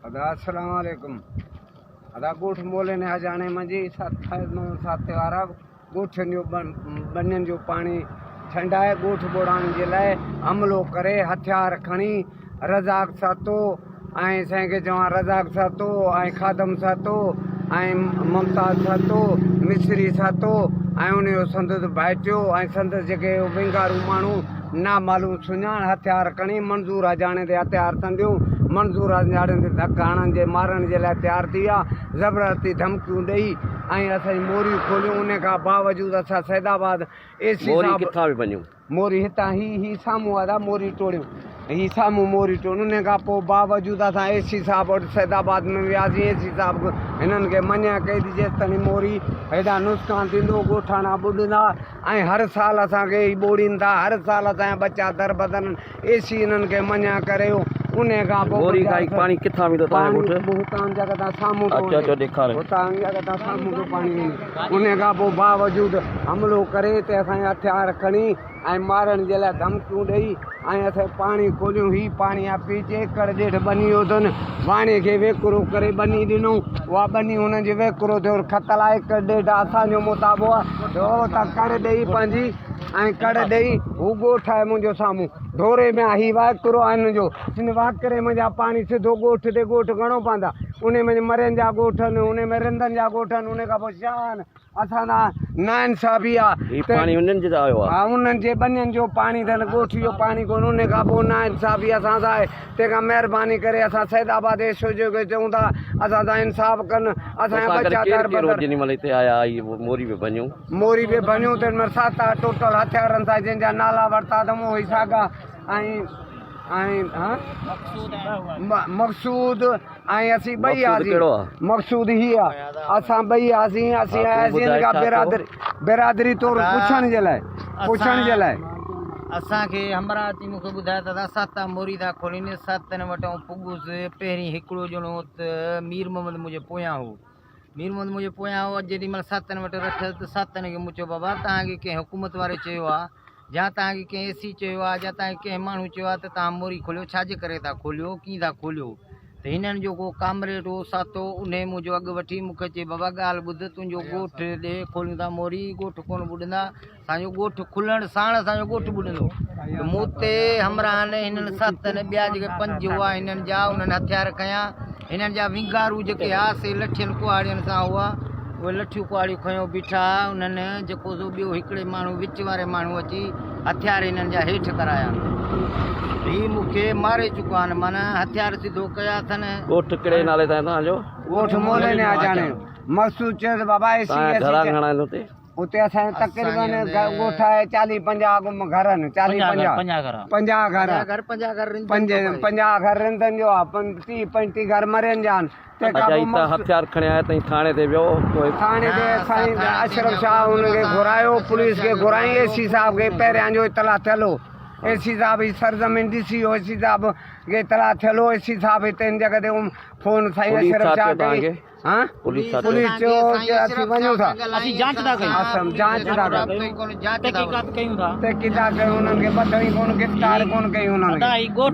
ادا السلام عليڪم ادا ڳوٺ مولين حجاڻي منجي فيض محمد ساتي وارا ڳوٺن جو ٻنين جو پاڻي ڇنڊائي ڳوٺ ٻوڙائڻ جي لاء حملو ڪري هٿيار کڻي رزاق سهتو ۽ سائين کي چوان رزاق سهتو ۽ خادم سهتو ۽ ممتاز سهتو مصري سهتو ۽ ان جو سندس ڀائٽيو ۽ سندس جيڪي ونگارو ماڻهو نامعلوم سڃاڻ هٿيار کڻي منظور حجاڻي تي هٿيار ڇنڊيون، منظور حجاڻي تي ڌڪ هڻڻ جي مارڻ جي لاء تيار ٿي ويا، زبردستي ڌمڪيون ڏئي ۽ اسان جون موريون کوليون، انهي کان باوجود اسان سيد آباد اي سي موري صاحب ڪٿان به ڀڃيون؟ موري هتان هي هي سامهون آ موري ٽوڙيون هي سامهون موري ٽوڙيون انهي کان پوء باوجود اسان اي سي صاحب وٽ سيد آباد ۾ وياسين اي سي صاحب هنن کي منع ڪئي ته جيستائين موري هيڏانهن نقصان ٿيندو ڳوٺاڻا ٻڏندا ۽ هر سال اسان کي هي ٻوڙين ٿا هر سال اسان جا ٻچا دربدر آهن اي سي انهن کي منع ڪريو انهي کان پوء موري کان هي پاڻي ڪٿان ويندو تان جي ڳوٺ؟ هتان جڳ تان سامهون ٿو اچو اچو ڏيکار. هتان جڳ تان سامهون ٿو پاڻي وڃي انهي کان پوء باوجود حملو ڪري ته اسان جا هٿيار کڻي ۽ مارڻ جي لاء ڌمڪيون ڏئي ۽ اسين پاڻي کوليون هي پاڻي آ پيچ ايڪڙ ڏيڍ ٻني اٿن واڻي کي ويڪرو ڪري ٻني ڏنو اها ٻني هنن جي ويڪرو ٿيو کتل آ ايڪڙ ڏيڍ اسان جو مطابو آ ته اتان ڪڙ ڏئي پنهنجي ۽ ڪڙ ڏئي هو ڳوٺ آهي منهنجو سامهون ڍوري ۾ آ هي وهڪرو آ هن جو هن وهڪري منجهان پاڻي سڌو ڳوٺ تي ڳوٺ گهڻو پوندا انهي منجهه مرين جا ڳوٺ آهن انهي ۾ رندن جا ڳوٺ آهن انهي کان پوء شاهه آهن اسان سان ناانصافي آ هي پاڻي انهن جي ته آيو آ. ها انهن جي ٻنين جو پاڻي اٿن ڳوٺ جو پاڻي ڪونه انهي کان پوء ناانصافي اسان سان آهي تنهن کان مهرباني ڪري اسان سيد آباد ايس او جي کي چئون ٿا اسان سان انصاف ڪن اسان جا توسان گڏ ٻچا ڪير در ڪير هو بدر جيڏي مهل هتي آيا هي موري به ڀڃون. موري به ڀڃون تن ۾ سات اٺ ٽوٽل هٿيارن سان جن جا نالا ورتا اٿم اهي ساڳا ۽ ۽ ها مقصود ۽ اسين ٻئي مقصود هئاسين ڪهڙو آ؟ مقصود هي آ اسان ٻئي هئاسين اسين ها تون آياسين ٻڌاء هن کان ڇا ٿيو؟ برادري برادري طور پڇڻ جي لاء پڇڻ جي لاء اسان کي همراهه اچي مون کي ٻڌايو ته اسان تان موري ٿا کولين ستن وٽ آئون پڳس پهرين هڪڙو ڄڻو ته مير محمد منهنجي پويان هو مير محمد منهنجي پويان هو جيڏي مهل ستن وٽ رٺس ته ستن کي مون چيو بابا توهان کي ڪنهن حڪومت واري چيو آ يا توهان کي ڪنهن اي سي چيو آهي يا توهان کي ڪنهن ماڻهو چيو آهي ته توهان موري کوليو ڇا جي ڪري ٿا کوليو ڪيئن ٿا کوليو ته هنن جو ڪو ڪامريڊ هو ساتو انهي منهنجو اڳ وٺي مون کي چئي بابا ڳالهه ٻڌ تنهنجو ڳوٺ ڏي کوليون ٿا موري ڳوٺ ڪونه ٻڏندا اسان جو ڳوٺ کلڻ ساڻ اسان جو ڳوٺ ٻڏندو ته مون تي همراهن هنن ستن ٻيا جيڪي پنج هئا هنن جا انهن هٿيار کنيا هنن جا ونگارو جيڪي ها سي لٺين ڪهاڙين سان هئا. اهي لٺيون ڪهاڙيون کنيو بيٺا ها. انهن جيڪو سو ٻيو هڪڙي ماڻهو وچ واري ماڻهو اچي هٿيار هنن جا هيٺ ڪرايا. هي مون کي ماري چڪا آهن معنيٰ هٿيار سڌو ڪيا اٿن. ڳوٺ ڪهڙي نالي تان آهي توهان جو؟ ڳوٺ موليني آجاڻي. مقصود چيو ته بابا اي سي توهان جا اي سي گهرا گهڻا آهن اتي؟ اتي اسان جو تقريبن ڳوٺ آهي چاليهه پنجاهه گم گهر آهن چاليهه پنجاهه 50 گهر 50 گهر رندن جو آهي 30 35 گهر مرين جا آهن تنهن کان اچا پوء هتان هٿيار کڻي آيا تئين ٿاڻي تي ويو پوء ٿاڻي تي سائين اشرف شاهه ان کي گهرايو پوليس کي گهرائين اي سي صاحب کي پهريان جو اطلاع ٿيل هو اي سي صاحب هي سرزمين ڏسي ويو اي سي صاحب کي اطلاع ٿيل هو اي سي صاحب هتي هن جڳهه تي فون سائين پوليس اشرف ڇا شاهه چيو توهان ڪئي کي؟ ها پوليس ڇا پوليس چيو؟ چيو ته اسين وڃون ٿا اسين جانچ ٿا ڪيون اسان جانچ ٿا ڪيون تحقيقات ڪيون ٿا تحقيقات ڪيون انهن کي ٻڌو ئي ڪونه گرفتار ڪونه ڪيون انهن ادا کي هي ڳوٺ.